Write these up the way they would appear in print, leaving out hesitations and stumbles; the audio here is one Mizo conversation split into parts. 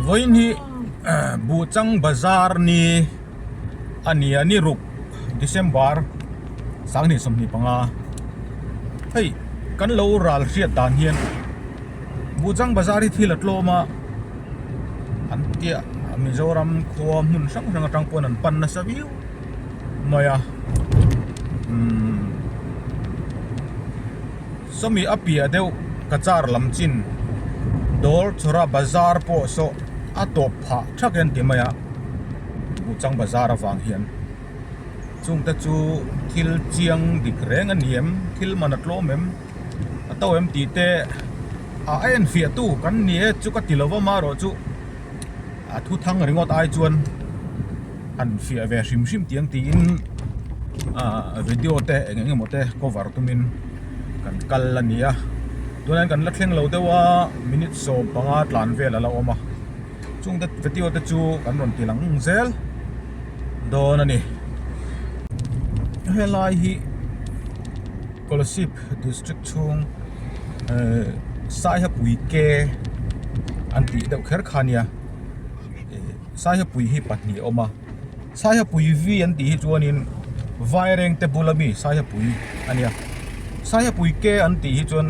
Vawiin hi Buhchang bazar ni a ni a ni ruk December 2025 hei kan lo ral hriat dan hian Buhchang bazar hi thil a tlawm a an tia Mizoram khua hmun hrang hrang atang pawn an pan nasa viau mai a umm. Sawmi a piah deuh Cachar lam chin Dawr Chhawra Bazar pawh saw a tawp phah thak hian ti mai a, Buhchang Bazar avang hian chungte chu thil chiang dik reng a ni em, thil man a tlawm em, a to em tih te a enfiah tu kan ni e chu ka ti lo va marawh chu. A thu thang ringawt ai chuan han fiah ve hrim hrim tiang tiin ahh video te eng eng emaw te cover tumin kan kal a ni a tunah hian kan la thleng lo deuh a minute 15 tlan vel a la awm a chung te video te chu kan rawn ti lang zel dawn a ni helai hi Kolasib district chhung ehh Saihapui ke an tih deuh kher kha nia ehh Saihapui hi pahnih a awm a Saihapui V an tih hi chuanin Vairengte bula mi Saihapui a nia Saihapui ke an tih hi chuan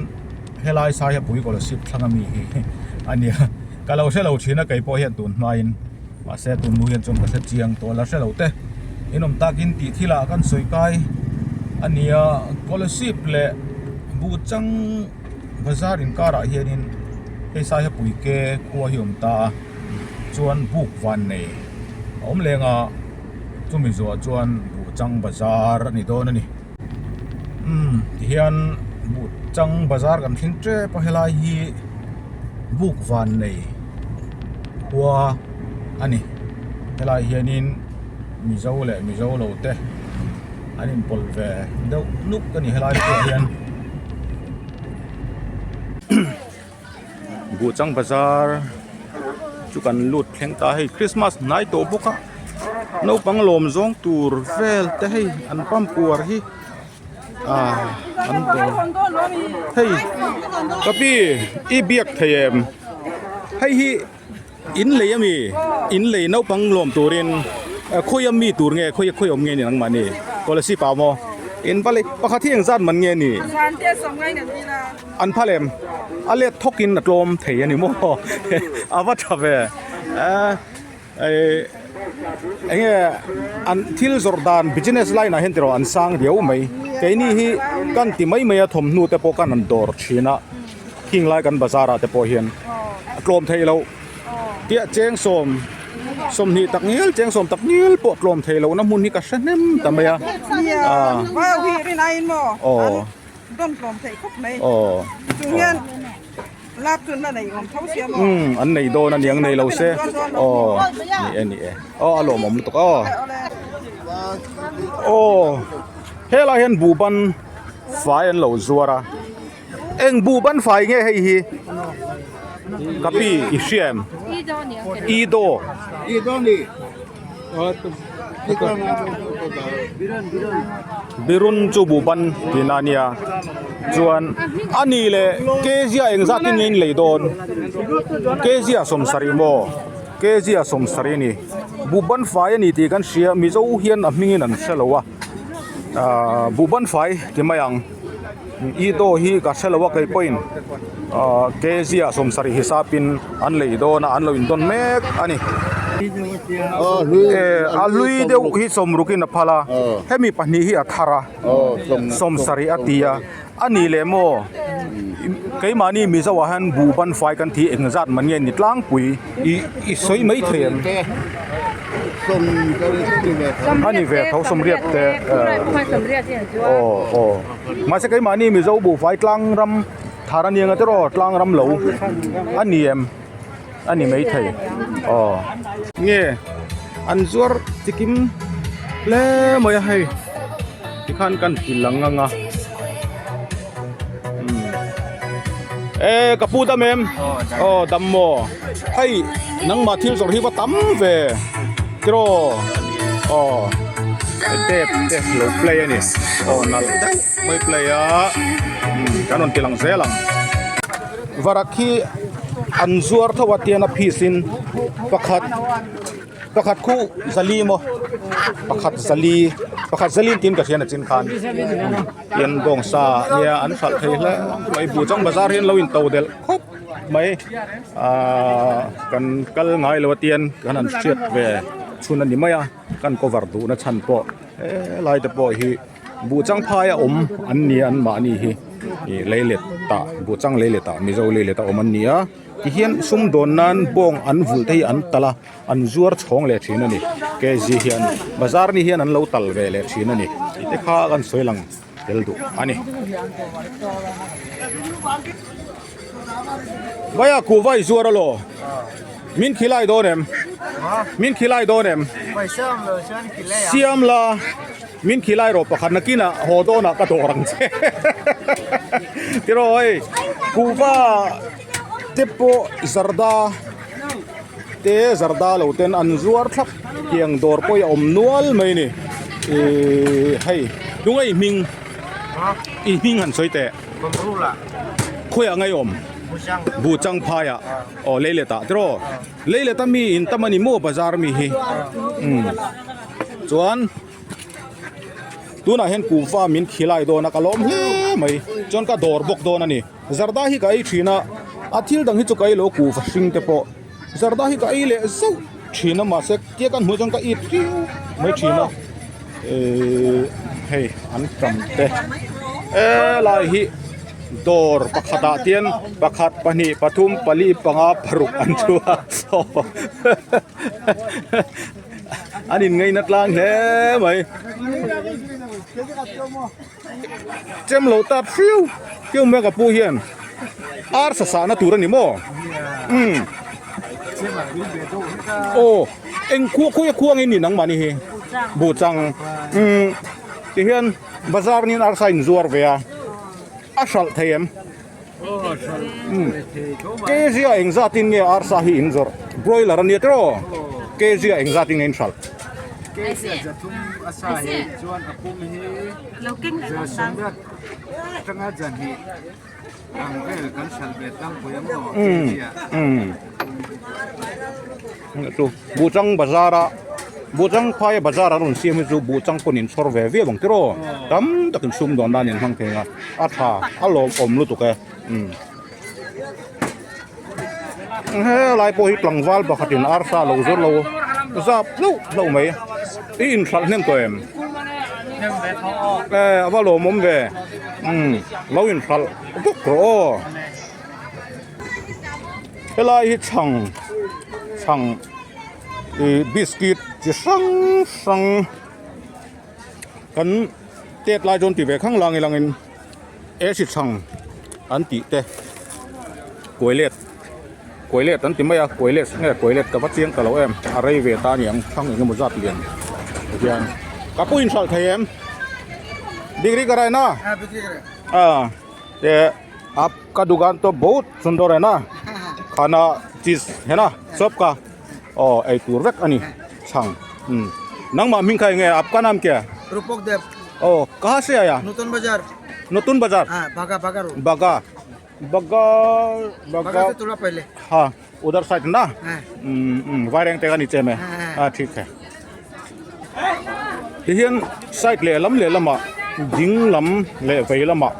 helai Saihapui Kolasib thlang ami hi a nia ka lo hre lo thin a keipawh hian tun hmain. Mahse tun hnu hian chuan ka hre chiang tawh la hre lo te. In awm takin tih thilah kan sawi kai a nia. Kolasib leh Buhchang bazar inkarah hianin hei Saihapui ke khua hi a awm ta a, chuan buk van nei a awm leng a, chumi zuah chuan Buhchang bazar a ni dawn a ni. Umm tihian Buhchang bazar kan thleng tep a helai hi buk van nei khua a ni helai hianin mizo leh mizo lo te an inpawlh ve deuh nuk a ni helai pawh hian Buhchang bazar chu kan lut thleng ta hei Christmas hnai tawh bawk a naupang lawm zawng tur vel te hei an pump uar hi ah an dawr hei ka pi i biak thei em hei hi. In lei ami in lei naupang lawm turin khawi ami tur nge khawi khawi awm nge ni nangmahni Kolasib ah maw in va lei pakhat hi engzat man nge ni an phal em a let thawk in a tlawm thei ani maw a va tha ve eng nge an thil zawrh dan business line ah hian tiraw an sang riau mai keini hi kan ti mai mai a thawmhnaw te pawh kan han dawr thin a. Khing lai kan bazar ah te pawh hian a tlawm theih loh tiah cheng sawm sawmhnih tak ngial cheng sawm tak ngial pawh tlawm theih loh na hmun hi ka hre hnem ta mai a aw aw umm an nei dawn a niang nei lo se aw ni e ni e aw a lawmawm lutuk aw aw helai hian buhban fai an lo zuar a. Eng buh ban fai nge hei hi? Ka pi i hria em? I do. Birun chu buh ban tihna a nia. Chuan a ni leh kezia engzat in nge in lei dawn? Kezia 70 maw? Kezia 70 a ni. Buh ban fai a ni tih kan hria Mizo hian a hmingin an hre lo a. Ahh buh ban fai ti mai ang. I daw hi ka hre lo a kei pawhin ahh kg ah 70 hisap in an lei dawn a an lo in dawn mek a ni eh a hlui deuh hi 60 in a phal a hemi pahnih hi a thar a 70 a ti a a ni leh maw keimahni Mizo ah hian buh ban fai kan tih engzat man nge ni tlangpui i sawi mai thei em. A ni ve tho sawmriat te aw aw mahse keimahni Mizo buhfai tlang ram thar a nia tiraw tlang ram lo a ni em a ni maithei aw nge an zuar chikim hle mai a hei tikhan kan ti lang ang a e ka pu dam em aw dam maw hei nangmah thil zawrh hi va tam ve tiraw aw tape te lo play a ni aw nalh deuh mai play a kan rawn ti lang zel ang varak hi. an zuar tho a tian a piece in pakhat pakhat khu zali maw pakhat zali pakhat zali tiin ka hria nachin khan tian bawngsa nia an hralh thei hle mai buhchang bazar hi an lo in to delh khawp mai ahh kan kal ngai lo a tian kan han hriat ve chhun a ni mai a kan cover duhna chhan pawh helai te pawh hi. Buhchang phaia awm an ni a an mahni hi ih leilet tah buhchang leilet ah mizo leilet a awm an ni a tihian sumdawn nan bawng an vulh te hi an talh a an zuar chhawng leh thin a ni kg hian bazar ni hian an lo tal ve leh thin a ni tih te kha kan sawi lang tel duh a ni. Vaia kuhva i zuar alaw? Min khilai dawn em? Min khilai dawn em? Siam la min khilai rawh pakhat nakinah haw dawnah ka dawr ang che. Tiraw hei kuhva te pawh zarda te zarda lo ten an zuar thlap tiang dawr pawh hi a awm nual mai a ni. Ihh hei tunge i hming? I hming han sawi teh. Khawiah ngai awm? Buchang phaiah aw leiletah tiraw leileta mi in tam a ni maw bazar mi hi umm chuan tunah hian kuhva min khilai dawn a ka lawm hle mai chuan ka dawr bawk dawn a ni zarda hi ka ei thin a a thil dang hi chu ka ei lo kuhva hring te pawh zarda hi ka ei leh zauh thin a mahse tia kan hmuh chuan ka it riau mai thin a ehh hei an tam te helai hi dawr pakhatah tian pakhat pahnih pathum pali panga paruk an thu a an in ngaina tlang hle mai chem lo tat hriau hriau mai a ka pu hian ar sa sahna tur a ni maw umm aw eng khuah khawi a khuang in ni nangmahni hi buhchang umm tihian bazar niin arsa in zuar ve a a hralh thei em umm kg ah engzat in nge arsa hi in zawrh broiler ania tiraw kg ah engzat in nge in hralh. Buhchang bazar a Buhchang phaia bazar an rawn siam hi chu Buhchang pawn in chhawr ve viau ang tiraw tam takin sum dawn nan in hmang thei ang a a tha a lawmawm lutuk e umm helai pawh hi tlangval pakhatin arsa lo zawr lo zap hlauh hlauh mai i inhralh hnem tawh em eh a va lawmawm ve umm lo inhralh bawk rawh aw helai hi chhang chhang ih biscuit chi hrang hrang kan tet lai chuan ti ve khang lang ilangin ac chhang an tih te kuailet kuailet an ti mai a kuailet nge kuailet ka va chiang ta lo em a rei ve ta aniang thlang eng emaw zat lian hian ka pu inhralh thei em degree ka raina a te aap ka dukan to bahut sundar hai na khana cheese hai na sab ka aw ei tur vek ani chhang umm nangmah hming kha eng nge aap ka naam kya Rupok Dev aw kaha se aaya Nutan Bazar Natun Bazar ha Bagha Bagha road Bagha Bagha Bagha Bagha se thoda pehle ha udhar side na ha umm umm vaireng te ka niche me ha ha thik hai tihian side lehlam lehlamah ding lam leh vei lamah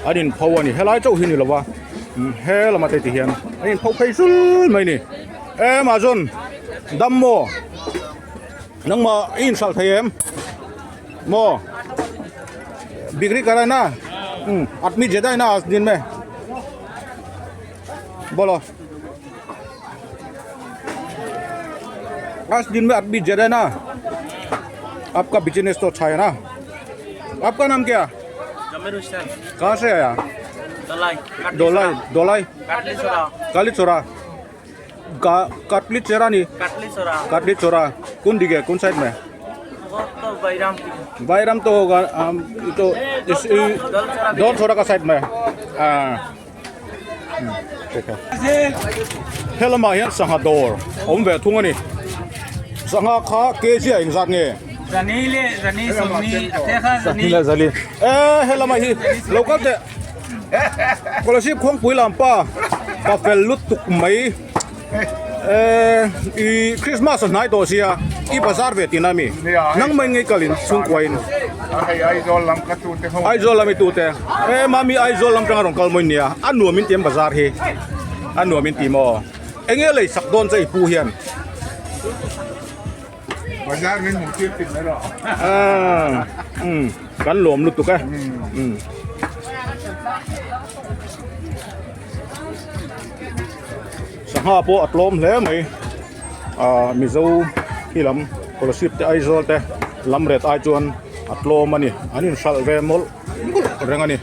an inpho a ni helai chauh hi ni lova he lama te tihian an inpho phei zul mai a ni Amazon dam maw nangmah i inhralh thei em maw bikri ka raina umm atmi jeda ina din me bolo. आज दिन में आदमी ज्यादा है ना आपका बिजनेस तो अच्छा है ना आपका नाम क्या जमीर हुसैन कहाँ से आया दलाई दोलाई दोलाई काटली चोरा काली चोरा काटली चेरा नहीं काटली चोरा काटली चोरा कौन दिखे कौन साइड में वो तो बैराम की बायराम तो होगा हम तो इस दौल छोरा का साइड में हाँ He lamah hian sangha dawr a awm ve thung a ni sangha kha kg ah engzat nge zani leh zali e he lamah hi lo kal teh Kolasib khuangpui lam pa. Ka fel lutuk mai. Eh, i Christmas a hnai tawh sia, i bazar ve tihna mi? Nangmah in ngei kalin chhungkua in. Aizawl lam ka tute ho. Aizawl lam i tute. Eh, mami Aizawl lam tanga rawn kal mawi nia. A nuam in ti em bazar hi? A nuam in ti maw? Enge lei sak dawn che i pu hian? Bazar min hmuh tir tih mai rawh. Ah, um, kan lawm lutuk e. Um. Sangha pawh a tlawm hle mai. Ah, Mizo hi lam Kolasib te Aizawl te lam ret ai chuan a tlawm a ni. An inhralh ve mawlh mawlh reng a ni.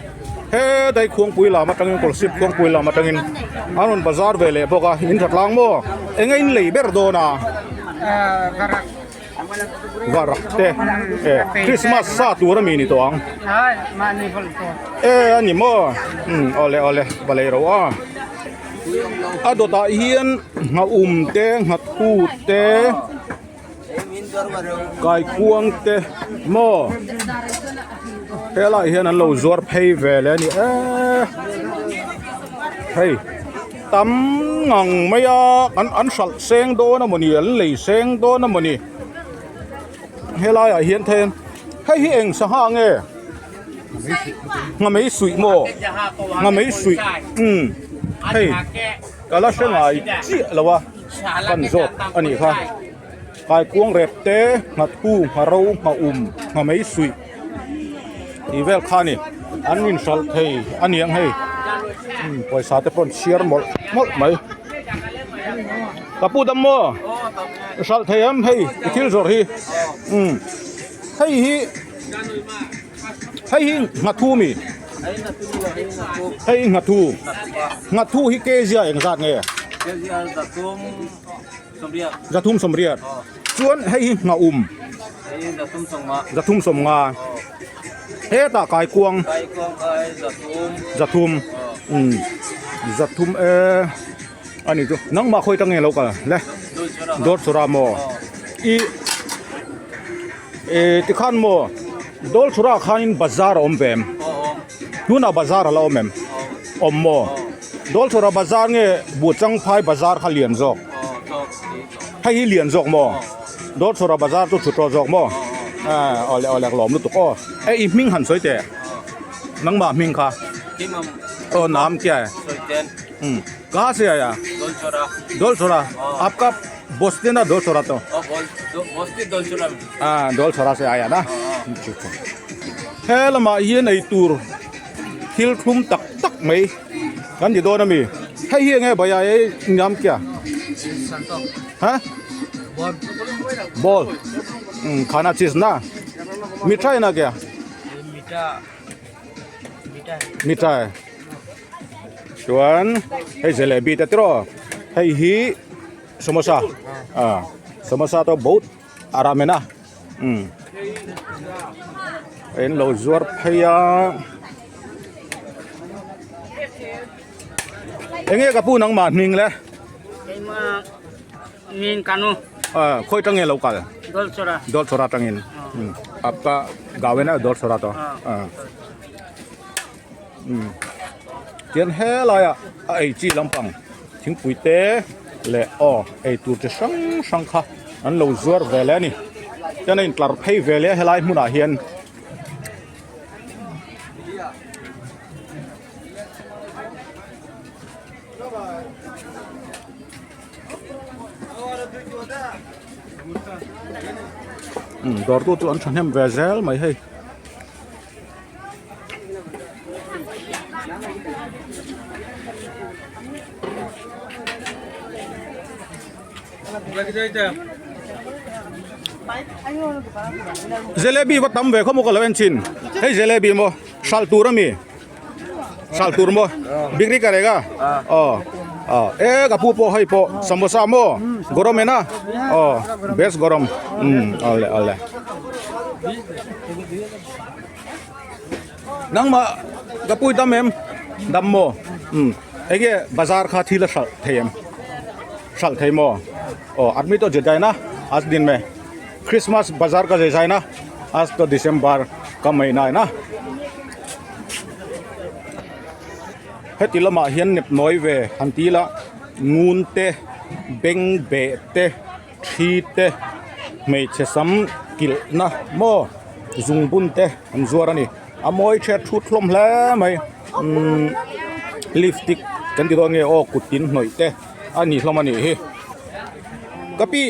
He dai khuangpui lam atangin Kolasib khuangpui lam atangin an rawn bazar ve leh bawk a, in tha tlang maw? Enge in lei ber dawn a? Varak te e Christmas sa tur ami ni tawh ang. E a ni maw? Um awle awle va lei ro a. A dawtah hian nghaum te nghathu te. Kaikuang te maw helaiah hian an lo zuar phei ve leh a ni eee hei tam ngang mai a an an hralh seng dawn a mawni an lei seng dawn a mawni helaiah hian then hei hi eng sangha nge nghamei suih maw nghamei suih umm hei ka la hre ngai chiah lo a. Kan zawk a nih kha. Kaikuang rep te, nghathu, ngharo, nghaum, nghamei suih tih vel kha a ni. An inhralh thei a ni ang hei. Umm pawisa te pawh an chhiar mawlh mawlh mai. Ka pu dam maw? I hralh thei em hei i thil zawrh hi? Umm hei hi hei hi nghathu mi? Hei nghathu nghathu hi kg ah engzat nge? Zathum sawmriat chuan hei hi nghaum zathum sawmnga hetah kaikuang zathum umm zathum e a ni chu nangmah khawi ta nge lo kal le dawrchhura maw i. Eh tikhan maw Dawlchhura khanin bazar a awm ve em? Tunah bazar a la awm em? Awm maw? Dawlchhura bazar nge Buhchangphai bazar kha lian zawk? Hei hi lian zawk maw? Dawlchhura bazar chu chhutawh zawk maw? Ah awle awle ka lawm lutuk aw. Eh i hming han sawi teh nangmah hming kha. Aw nam kia e. Kaha se aaya? Dawlchhura. Aapka Bosti na Dawlchhura to? Ah Dawlchhura se aaya na. He lamah hian ei tur thil thlum tak tak mai kan ti dawn a mi. Hei hi enge bhaiya ei naam kya? Ha? Ball. Um khana cheez na. Mithai na kya? Mithai. Chuan hei jalebi te tiraw hei hi samosa ah samosa te boat a ram en a umm a in lo zuar phei a enge ka pu nangmah hming le ah khawi tang nge lo kal dawlchawra atangin apka gau en a dawlchawra to ah. Umm tian helaiah a ei chi lampang thingpui te leh aw ei tur chi hrang hrang kha an lo zuar ve leh a ni chuan a intlar phei ve leh a helai hmunah hian. Umm dawr tu chu an thahnem ve zel mai hei. Jalebi va tam ve khaw maw ka lo en chin hei jalebi maw hralh tur ami hralh tur maw bikri ka rega aw aw e ka pu pawh hei pawh samosa maw gorom ena aw best gorom um awle awle. Nangmah ka pui dam em? Dam maw? Umm enge bazar kha thil a hralh thei em? Hralh thei maw? Aw admi to je na as din me Christmas bazar ka je zai na as to December ka mahina na. Heti lamah hian nep nawi ve han ti ila ngun te beng beh te thi te hmeichhe sam kilh na maw zungbun te an zuar a ni a mawi chhiat thut hlawm hle mai umm lipstick kan ti dawn nge aw kut tin hnawih te a ni hlawm a nih hi ka pi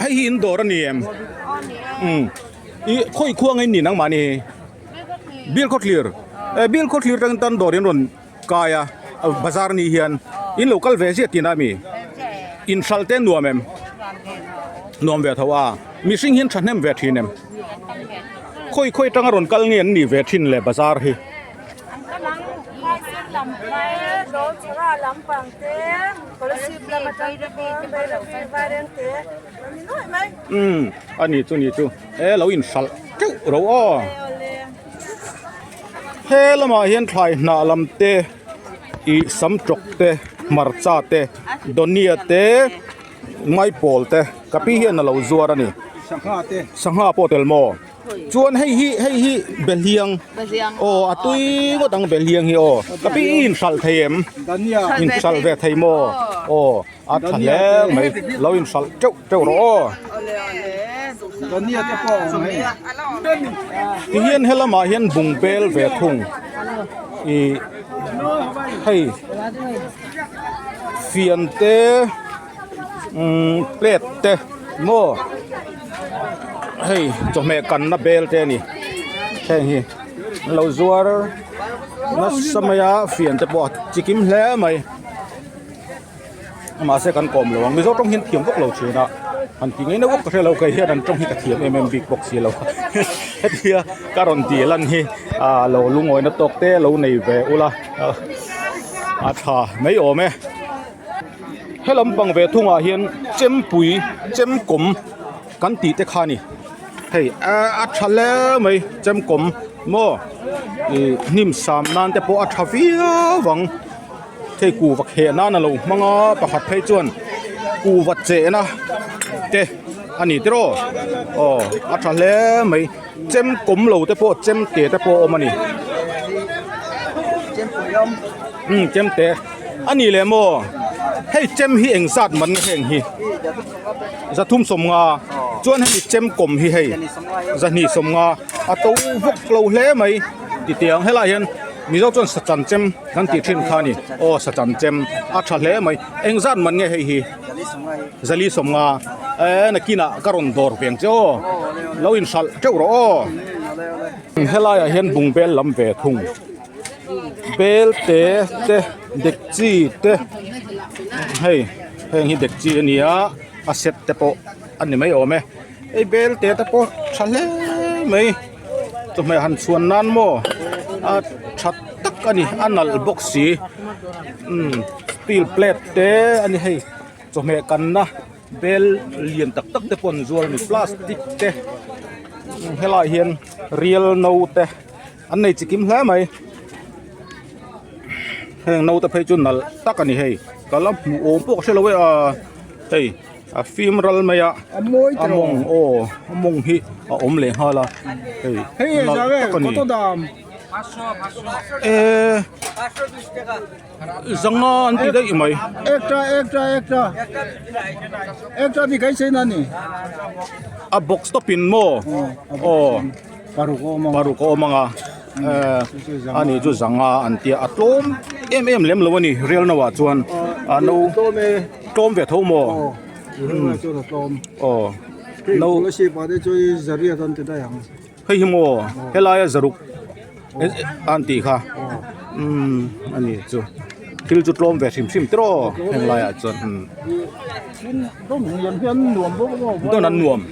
hei hi in dawr a ni em umm ih khawi khuang in ni nangmahni hi. Bill khawthlir eh bill khawthlir atangin tan dawr in rawn kai a bazar ni hian in lo kal ve ziah tihna a mi in hralh te nuam em nuam ve tho a mihring hian thahnem ve thin em khawi khawi atanga rawn kal nge an nih ve thin le bazar hi. Umm a ni chu ni chu e lo in hralh teuh ro aw he lamah hian thlai hnah lam te ih sam tawk te hmarcha te dawnia te maipawl te ka pi hian a lo zuar a ni sangha pawh tel maw. Chuan hei hi hei hi Behliang aw a tui ngawt ang Behliang hi aw ka pi i inhralh thei em inhralh ve thei maw aw a tha hle mai lo inhralh teuh teuh rawh aw tihian helamah hian bungbel ve thung ih hei fian te. Umm plate te maw hei chawhmeh kanna bel te a ni heng hi an lo zuar nasa mai a fian te pawh a chikim hle mai mahse kan kawm lo ang mizo tawng hian thiam vak lo thin a han ti ngei na vak ka hre lo kei hian an tawng hi ka thiam em em bik bawk si lo hetia ka rawn tih lan hi ah lo lungawina tawk te lo nei ve ula a tha mai awm e. He lampang ve thungah hian chempui chemkawm kan tih te kha a ni hei a tha hle mai chemkawm maw ih hnim sam nan te pawh a tha viau ang hei kuhva kheh nan a lo hmang a pakhat phei chuan kuhva chehna te a ni tiraw aw a tha hle mai chemkawm lo te pawh chemte te pawh a awm a ni umm chemte. A ni leh maw? Hei chem hi eng zat man nge heng hi? Zathum sawmnga. Chuan hemi chem kawm hi hei zahnih sawmnga a to vawk lo hle mai titiang helai hian Mizo chuan sachan chem kan tih thin kha a ni. Aw sachan chem a tha hle mai. Eng zat man nge hei hi? Zali sawmnga. Eee nakinah ka rawn dawr veng che aw. Lo inhralh teuh rawh aw. Helaiah hian bungbel lam ve thung. Bel te te dekchi te hei heng hi dekchi a ni a a set te pawh a ni mai awm e hei bel te te pawh tha hle mai chawhmeh han chhuan nan maw a tha tak a ni a nalh bawk si umm steel plate te a ni hei chawhmeh kanna bel lian tak tak te pawh an zuar a ni plastic te helaiah hian rial no te. An nei chikim hle mai. Heng naute phei chu nalh tak a ni hei. Ka la hmuh awm pawh ka hre lo e a hei a fim ral mai a. A mawi A mawng aw a mawng hi a awm leh nghal a hei nalh tak a ni. Eee zanga an ti daih mai. Ekta ekta ekta ekta ni kai sei na ni. A box tawpin maw aw. Paruk a awm ang. Paruk a awm ang a eh ani chu zanga an tia a tlawm em em lem lo a ni real no ah chuan a no tlawm e tlawm ve tho maw chuan a tlawm aw no sip ah te chu zariat an ti daih ang hei hi maw helaia zaruk an tih kha umm ani chu thil chu tlawm ve hrim hrim tiraw heng laiah chuan umm dawn an nuam.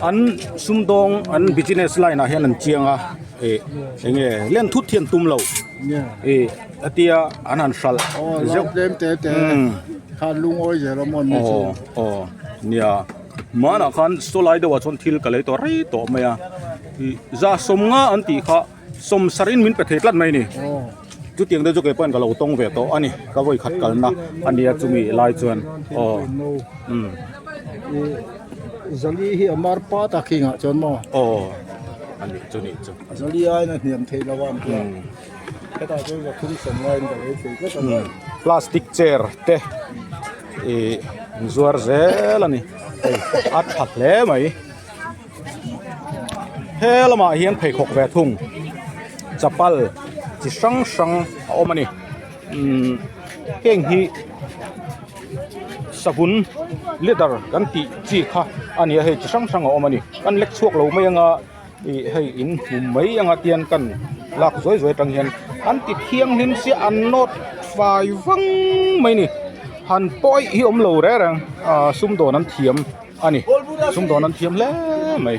An sumdawng an business line ah hian an chiang a ih eng nge len thut hi an tum lo ih a tia an han hralh zeuh aw aw nia hmanah khan saw lai deuhah chuan thil ka lei tawh rei tawh mai a ih za sawmnga an tih kha sawm sarhin min pe thei tlat mai a ni chutiang te chu kei pawhin ka lo tawng ve tawh a ni ka vawi khat kalna a nia chumi lai chuan aw umm. Zali hi a mar pa tak hi ngah chuan maw? Aw a nih chu nih chu. Zali aiin a hniam theih lo a an tia. Plastic chair te ih an zuar zel a ni hei a tha hle mai he lamah hian pheikhawk ve thung chapal chi hrang hrang a awm a ni umm heng hi savun leather kan tih chi kha a ni a hei chi hrang hrang a awm a ni kan lek chhuak lo mai anga. Ih hei in hmu mai anga tian kan lak zuai zuai atang hian an ti thianghlim sia an nawt fai vang mai ni han pawih hi awm lo reng reng ah sumdawn an thiam a ni sumdawn an thiam hle mai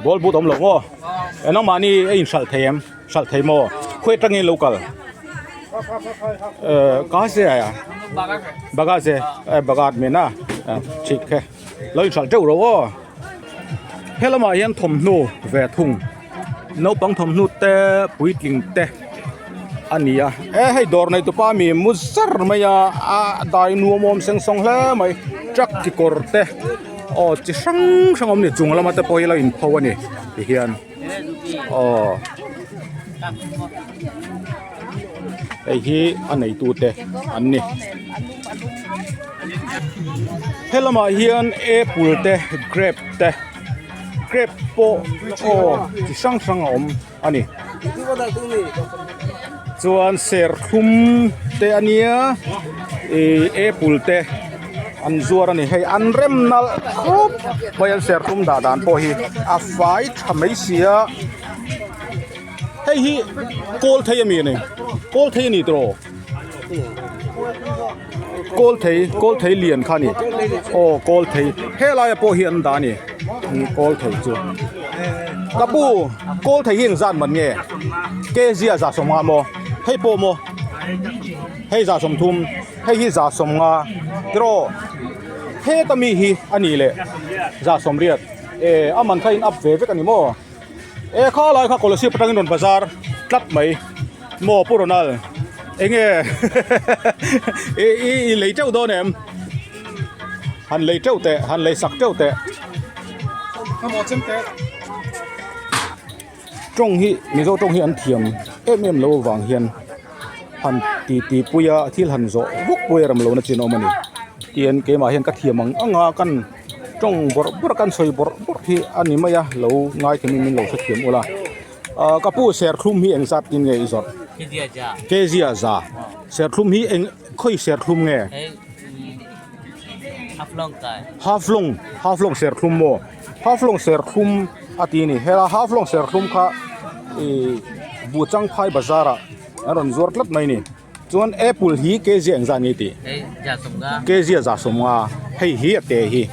ball boot awm lo maw engmahni a inhralh thei em hralh thei maw khawi atangin lo kal eh ka se a baga se eh baga men a thik khe. Lo inhralh teuh ro aw. He lamah hian thawmhnaw ve thung naupang thawmhnaw te puitling te a ni a e hei dawr nei tupa mi mu zar mai a a dai nuam awm seng sawng hle mai truck kekawr te aw chi hrang hrang awm a ni chung lama te pawh hi a lo inpho a ni tihian aw hei hi a neitu te an ni. He lamah hian apple te grape te grape pawh aw chi hrang hrang a awm a ni chuan serthlum te a nia ih apple te an zuar a ni hei an rem nalh khawp mai an serthlum dah dan pawh hi a fai tha mai si a hei hi kawl thei a mi a ni kawl thei a ni tiraw. Kawl thei kawl thei lian kha a ni aw kawl thei helai ah pawh hi an dah a ni kawl thei chu ka pu kawl thei hi engzat man nge kg ah zah sawmnga maw hei pawh maw hei zah sawmthum hei hi zah sawmnga tiraw heta mi hi a nih leh zah sawmriat eh a man kha in up ve vek a ni maw. E kha lai kha Kolasib atangin rawn bazar tlat mai maw Pu Ronald enge i i i lei teuh dawn em han lei teuh teh han lei sak teuh teh tawng hi Mizo tawng hi an thiam em em lo avang hian han ti ti pui a thil han zawh vuk pui a ram lohna chin a awm a ni tihian keimah hian ka thiam ang ang a kan. Tawng bawrh bawrh kan sawi bawrh bawrh hi a ni mai a lo ngaithei min lo hrethiam ula ah ka pu serthlum hi engzat tin nge i zawrh kg a za serthlum hi eng khawi serthlum nge halflong halflong serthlum maw halflong serthlum a ti a ni hela halflong serthlum kha ih buhchangphai bazar ah an rawn zuar tlat mai a ni. Chuan apple hi kg engzat nge tih? Kg a za sawmnga hei hi a te hi.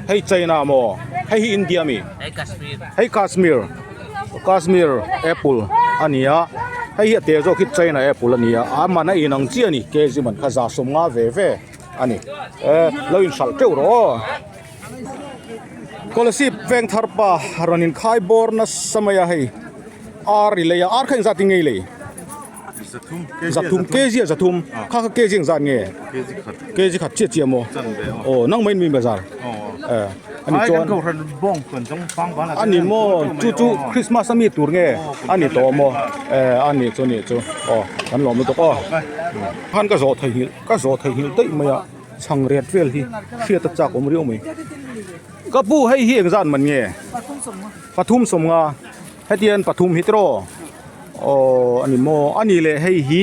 Hei China maw? Hei hi India mi? Hei Kashmir. Kashmir apple a ni a. Hei hi a te zawk hi China apple a ni a. A man a inang chiah a ni kg man kha za sawmnga ve ve a ni. E lo inhralh teuh rawh aw. Kolasib veng thar pa rawn inkhai bawr nasa mai a hei. Ar i lei a, ar kha engzat in nge i lei? Zathum, Zathum, kg a zathum. Kha kha kg engzat nge? Kg khat. Kg khat chiah chiah maw? Chan ve aw. Aw, nang mai in mi bazar. Aw. Eh, ani chuan. Ai kan kohhran bawng kan zawng fang bal a. Ani maw, chu chu Christmas a mi tur nge? Ani tawh maw? Eh, ani chu ni chu. Aw, kan lawm lutuk aw. Khan ka zawh theihnghilh, ka zawh theihnghilh daih mai a, chhang riat vel hi hriat a chak awm riau mai. Ka pu hei hi engzat man nge? Pathum sawmnga. Hetian pathum hi tiraw aw ani maw ani leh hei hi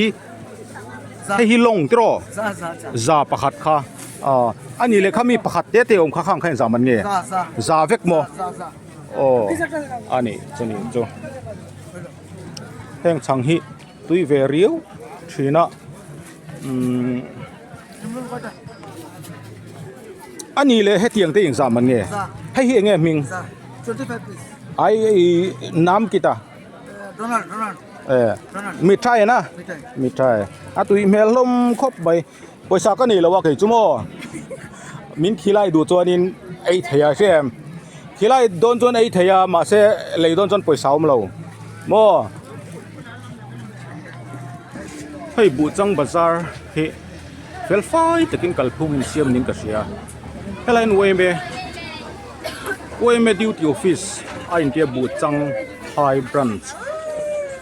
hei hi lawng tiraw za pakhat kha aw ani leh khami pakhat te te awm kha khang kha engzah man nge za vek maw aw ani chuni chu heng chhang hi tui ve riau thin a umm ani leh hetiang te engzah man nge hei hi enge hming. Ai i nam kita eh mithai na mithai a tui hmel hlawm khawp mai pawisa ka nei lo a kei chu maw min khilai duh chuanin ei thei a hre em khilai dawn chuan ei thei a mahse lei dawn chuan pawisa awm lo maw hei buhchang bazar hi fel fai takin kalphung insiam niin ka hria helai nuai em e. Uaime duty office a intia buh chang. Champhai branch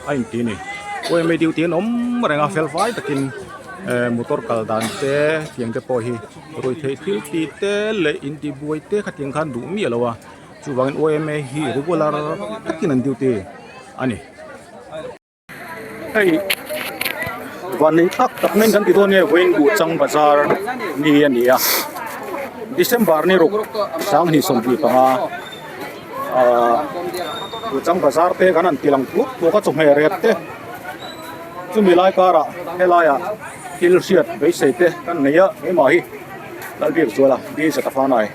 a inti a ni yma duty an awm reng a fel fai takin eh motor kal dan te tiang te pawh hi ruihtheih thil tih te leh intihbuai te khatiang khan duh miah lo a chuvangin yma hi regular takin an duty a ni. Hei vanneih tak tak mai kan ti dawn nge vawiin Buhchang bazar ni a ni a December ni ruk 2025 ahh Buhchang bazar te kan han ti lang tluk tluk a chawhmeh ret te chumi lai karah helaiah thil hriat beisei te kan nei a keimah hi Lalbiakzuala Bizattafanai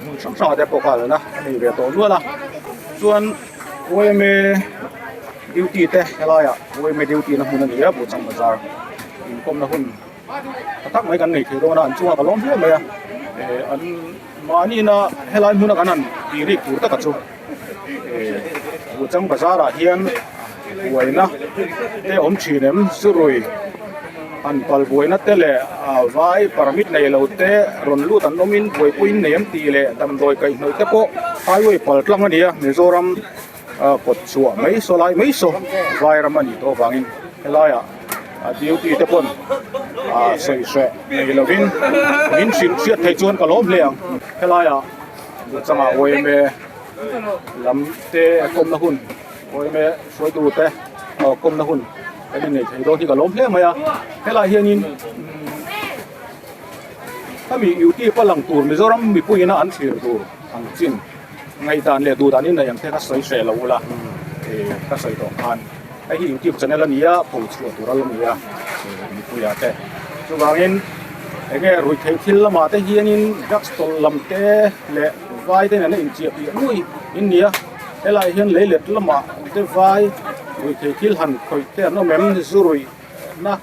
hmun hrang hrangah te pawh kha a nei ve tawh nual a chuan yma duty te helaiah yma duty na hmun a ni a Buhchang bazar inkawmna hun tha tak mai kan nei thei dawn a an chungah ka lawm hle mai a eh an mahni na helai hmuna kan han tih rik tur taka chu eh Buhchang bazar ah hian buaina te awm thin em zurui an pal buaina te leh ah vai permit nei lo te rawn lut an awmin buaipuiin nei an tih leh damdawi kaihhnawih te pawh highway pal tlang a ni a Mizoram ah kawt chhuah mai saw lai mai saw vai ram a nih tawh avangin helaiah ah duty te pawn ah sawi hreh nei lovin min hrilh hriat theih chuan ka lawm hle ang helaiah changah yma lam te kawmna hun yma hruaitu te kawmna hun kan innei thei dawn hi ka lawm hle mai a helaiah hianin hemi youtube a lang tur Mizoram mipuiin a an thlir tur ang chin ngaihdan leh duhdan in nei ang te kha sawi hreh lo ula eh ka sawi tawh khan hei hi youtube channel a ni a pho chhuah tur a la ni a mipuiah te chuvangin enge ruihtheih thil lamah te hianin drugs tawlh lam te leh vai te nena inchiah piah nuai in ni a. Helaiah hian lei let lamah te vai ruihtheih thil han khawih te an awm em zu ruihna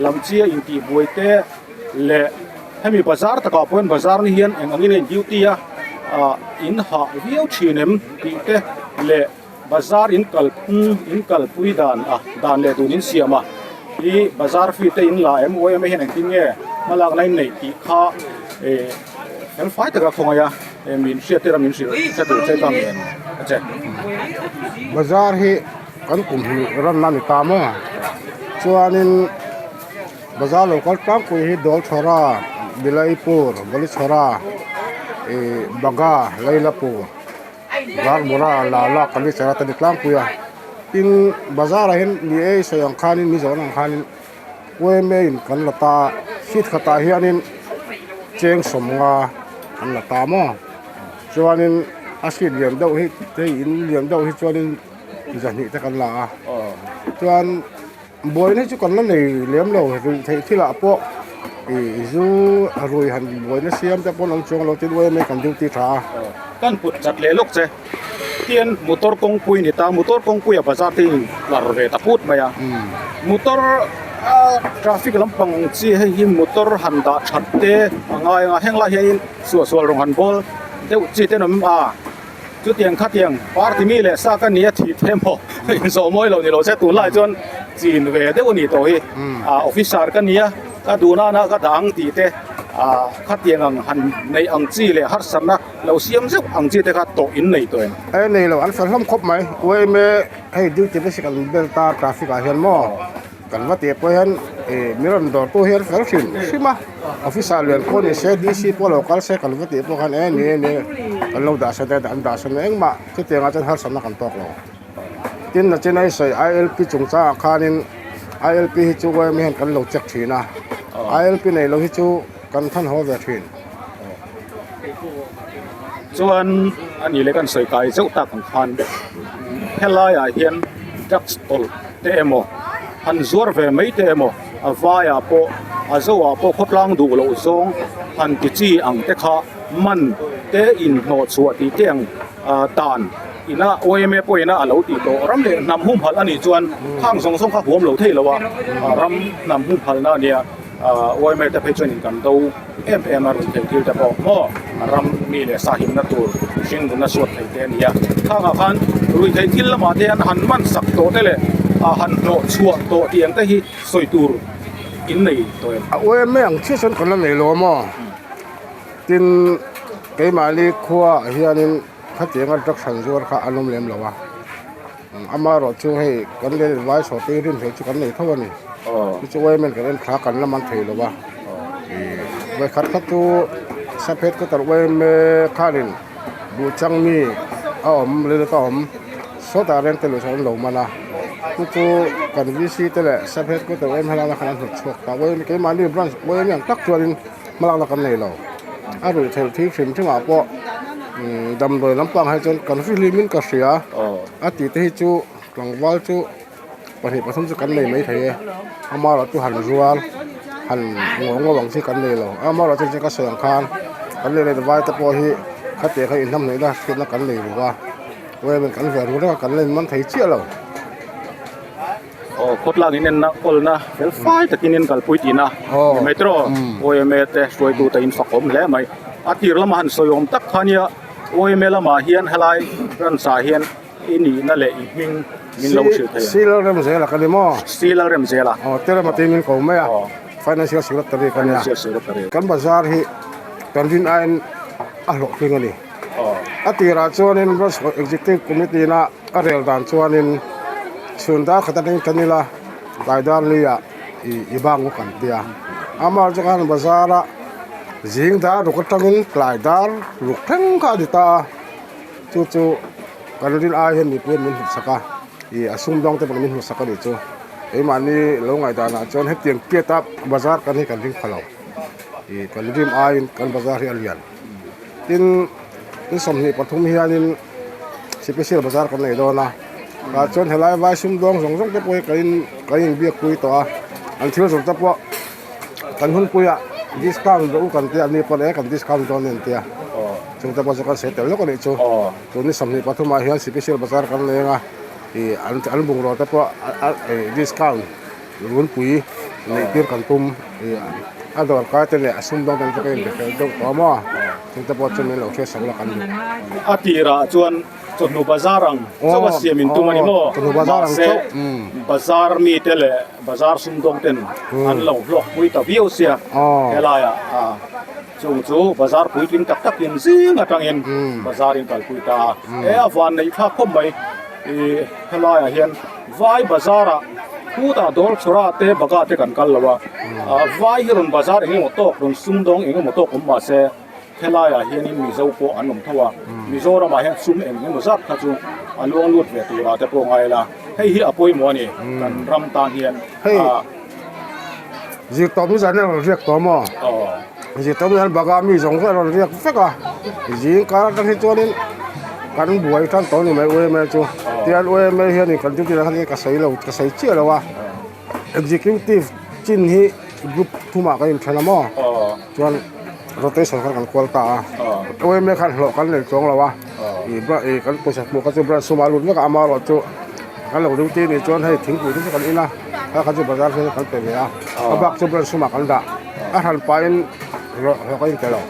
lam chi a intih buai te leh hemi bazar takah pawh hian bazar ni hian eng angin a in duty a ah in hah viau thin em tih te leh bazar in kalphung in kalpui dan a dan leh dun in siam a hi bazar fee te in la em yma hian engtin nge hmalakna in neih tih kha eh fel fai taka khawngaih a. Min hriat tir a min hrilh hre tur che ka ngen a che. Bazar hi kan kum hi ranna a ni ta maw chuanin bazar lo kal tlangpui hi Dawlchhawra, Bilaipur, Balichhawra ih Baga, Lailapur, Varmura, Lala, Kalichara te a ni tlangpui a tin bazar ah hian ni e sawi ang khanin ni zawn ang khanin. Uaime in kan la ta a seat khatah hianin cheng sawmnga an la ta maw chuanin a seat lian deuh hi hei in lian deuh hi chuanin zahnih te kan la a chuan buaina hi chu kan la nei lem lo ruih theih thil ah pawh ih zu rui han buaina siam te pawh an awm chuang lo tin uaime kan duty tha a. Kan put chat leh lawk che. Tian motor kawngpui ni ta motor kawngpui a bazar te in tlar ve ta phut mai a motor a traffic lampang chi hei hi motor han dah that te a ngai ang a heng lai hian suah sual rawng han bawl deuh chi te an awm a chutiang khatiang party mi leh sa ka ni a thih the maw inzawh mawi lo ni lo se tunlai chuan chin ve deuh a ni tawh hi a officer ka nia ka duh nana ka dah ang tih te ah khatiang ang han neih ang chi leh harsatna. Lo siam zeuh ang chi te kha tawh in nei tawh em? E nei lo, an fel hlawm khawp mai. Uaime hei duty basic an bel ta traffic ah hian maw kan va tih pawh hian ih mi rawn dawr tu hian fel hrim hrim a, officer lian pawh ni se DC pawh lo kal se kan va tih pawh khan e ni e ni kan lo dah sawn e an dah sawn engmah chutiang ah chuan harsatna kan tawk lo. Tin nachin a i sawi ILP chungchang ah khanin ILP hi chu uaime hian kan lo check thin a, ILP nei lo hi chu kan than haw ve thin. Chuan a ni leh kan sawi kai zeuh tak ang khan helaiah hian drugs tawlh te emaw han zuar ve mai te emaw a vaiah pawh a zoah pawh khawtlang duh loh zawng han ti chi ang te kha man te inhnawh chhuah tih te ang ah tan ina yma pawhin a lo tih tawh ram leh hnam humhalh a nih chuan khang zawng zawng kha huam lo thei lo a ram hnam humhalhna a nia. Yma te phei chuanin kan do em em a ruihtheih thil te pawh maw ram mi leh sa himna tur hring nunna suat thei te a ni a khangah khan ruihtheih thil lamah te hian han man sak tawh te leh han hnawh chhuah tawh tih ang te hi sawi tur in nei tawh em? A yma ang chiah chuan kan la nei lo a maw tin keimahni khuaah hianin khatianga drugs han zuar kha an awm lem lo a. Amaherawh chu hei kan len vai saw te rin hlei chu kan nei tho a ni. Chu chu women kan en thla kan la man thei lo va. Ih vawikhat khat chu saphet ka tarh yma khanin buh chang mi a awm lel a awm sawtah reng te luh sawn an lo man a. Chu chu kan VC te leh saphet ka tarh yma helai ah khan an hnawt chhuak ta. Yma keimahni branch yma ang tak chuanin hmalakna kan nei lo. A ruih theih thil hrim hrim ah pawh damdawi lampang hi chuan kan hri hlim in ka hria a tih te hi chu tlangval chu pahnih pathum chu kan nei mai thei e amaherawh chu han zuar han ngaw ngaw ang chi kan nei lo amaherawh chu ka sawi ang khan kan lei leh vai te pawh hi khatiang kha inhnamhnawih na hriatna kan nei lo a kan ve ru reng a kan la inman thei chiah lo. Aw khawtlang in enna kawlna fel fai takin in kalpui tihna ni mai tawh YMA te hruaitu te in fak awm hle mai a tir lama han sawi awm tak kha nia YMA lamah hian helai branch ah hian i nihna leh i hming min lo hrilh thei ang. Silal rem zela ka ni maw? Silal rem zela. Aw terema tih min ko mai a financial secretary ka nia. Financial secretary. Kan bazar hi kan rin aiin a hlawhtling a ni. A tirah chuanin branch executive committee na A rel dan chuanin chhun dar khat atangin tan ila tlai dar luiah ih i bang u kan tia. Amah chu khan bazar a zing dar ruk atangin tlai dar ruk thleng kha a ni ta a, chu chu kan rin ai hian mipui an min hmuh sak a, ih a sumdawng te pawh min hmuh sak a nih chu. Keimahni lo ngaihdanah chuan hetiang tiat a bazar kan hi kan ring pha lo, ih kan rim aiin kan bazar hi a lian. Tin, ni 23 hianin. Special bazar kan nei dawn a tah chuan helai vai sumdawng zawng zawng te pawh hi kan in kan inbiak pui tawh a an thil zawrh te pawh kan hunpuiah discount rawh u kan tia ani pawn e kan discount dawn a ni an tia chung te pawh chu kan sawi tel lawk a nih chu tun ni 23 ah hian special bazar kan leng a ih an an bungraw te pawh a ih discount Runpui neih tir kan tum ih a dawr kai te leh a sumdawng te chu ka inbe fel deuh tawh a maw chung te pawh chu min lo hriat sak la kan duh. A tirah chuan chawhnu bazar ang chauh a siam in tum a ni maw? Chawhnu bazar ang Mahse chauh. bazar mite leh bazar sumdawng ten an lo hlawk pui ta viau sia helaiah chung chu bazar puitling tak takin zing atangin bazar in kalpui ta a, he a van neih thlak khawp mai ih helaiah hian Vai bazar ah khutah dawr chhawrah te bagah te kan kal lo a, vai hi rawn bazar eng emaw tawk rawn sumdawng eng emaw tawk awm mah se helai ah hianin Mizo pawh an awm tho a, Mizoram ah hian sum eng emaw zat kha chu a luang lut ve turah te pawh ngai la, hei hi a pawimawh a ni kan ram tan hian. Hei zirtawp nizan a rawn riak tawh maw? Zirtawp nizan bagah mi zawng zawng a rawn riak vek a, zing kar atang hi chuanin kan buai tan tawh a ni mai UMA chu. Tihian UMA hianin kan duty lah khan ka sawi lo ka sawi chiah lo a, executive chin hi group thumah kan inthen a maw? Chuan rotation khan kan kual ta a, UMA khan hlawh kan nei chuang lo a, ih kan pawisa hmuh kha chu branch sumah a lut vek a, amaherawhchu kan lo duty nih chuan hei thingpui te chu kan in a. Kha kha chu bazar hian kan pe ve a, a bak chu branch sumah kan dah, a hran pahin hlawh hlawh ka inpe lo.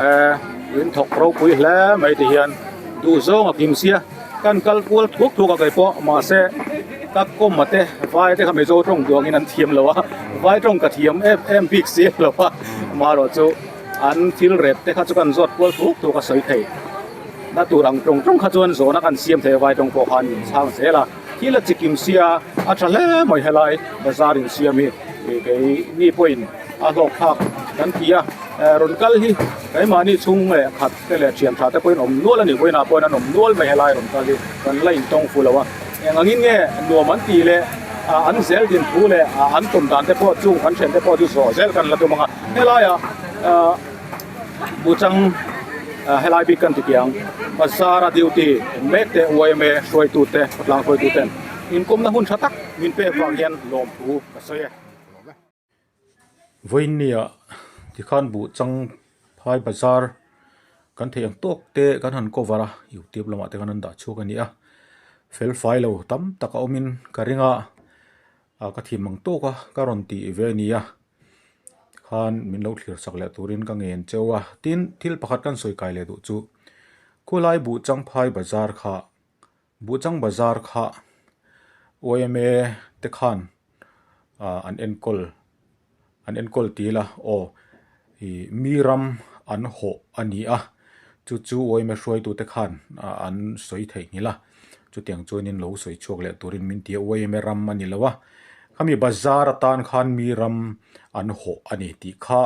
Eh, in thawk ropui hle mai ti hian duh zawng a kim sia, kan kal kual thuak thuak a kei pawh mahse ka kawm a te vai te kha Mizo tawng duangin an thiam lo a, vai tawng ka thiam em em bik si lo a, amaherawh chu an thil rep te kha chu kan zawt kual thuak thuak a sawi thei na tur ang tawng tawng kha chuan zawhna kan siam thei a vai tawng pawh khan min chhang zel a. Thil a chikim sia a tha hle mai helai bazar in siam hi kei ni pawhin a hlawk thlak kan ti a rawn kal hi keimahni chhung leh khat te leh thian tha te pawhin awm nual a ni vawiinah pawhin an awm nual mai helai rawn kal hi kan la intawng fu lo a eng angin nge nuam an tih leh an zel din thu leh an tum dan te pawh chung kan thian te pawh chu zawh zel kan la tum ang a helaiah Buchang helai bik kan ti piang bazar a duty mek te yma hruaitu te khawtlang hruaitu ten inkawmna hun tha tak min pek vang hian lawmthu ka sawi e. Vawiinnia tikhan Buchang phai bazar kan theih ang tawk te kan han cover a youtube lamah te khan an dah chhuak a ni a fel fai lo tam tak a awmin ka ring a ka thim ang tawk a ka rawn tih ve a ni a. khan min lo thlir sak leh turin ka ngen cheu a tin thil pakhat kan sawi kai leh duh chu khulai buhchang phai bazar kha buhchang bazar kha yma te khan ah an enkawl an enkawl ti ila aw ih mi ram an hawh a ni a chu chu yma hruaitu te khan ah an sawi theihnghilh a. Chutiang chuanin lo sawi chhuak leh turin min ti a, yma ram a ni lo a, khami bazar atan khan mi ram an hawh a ni tih kha.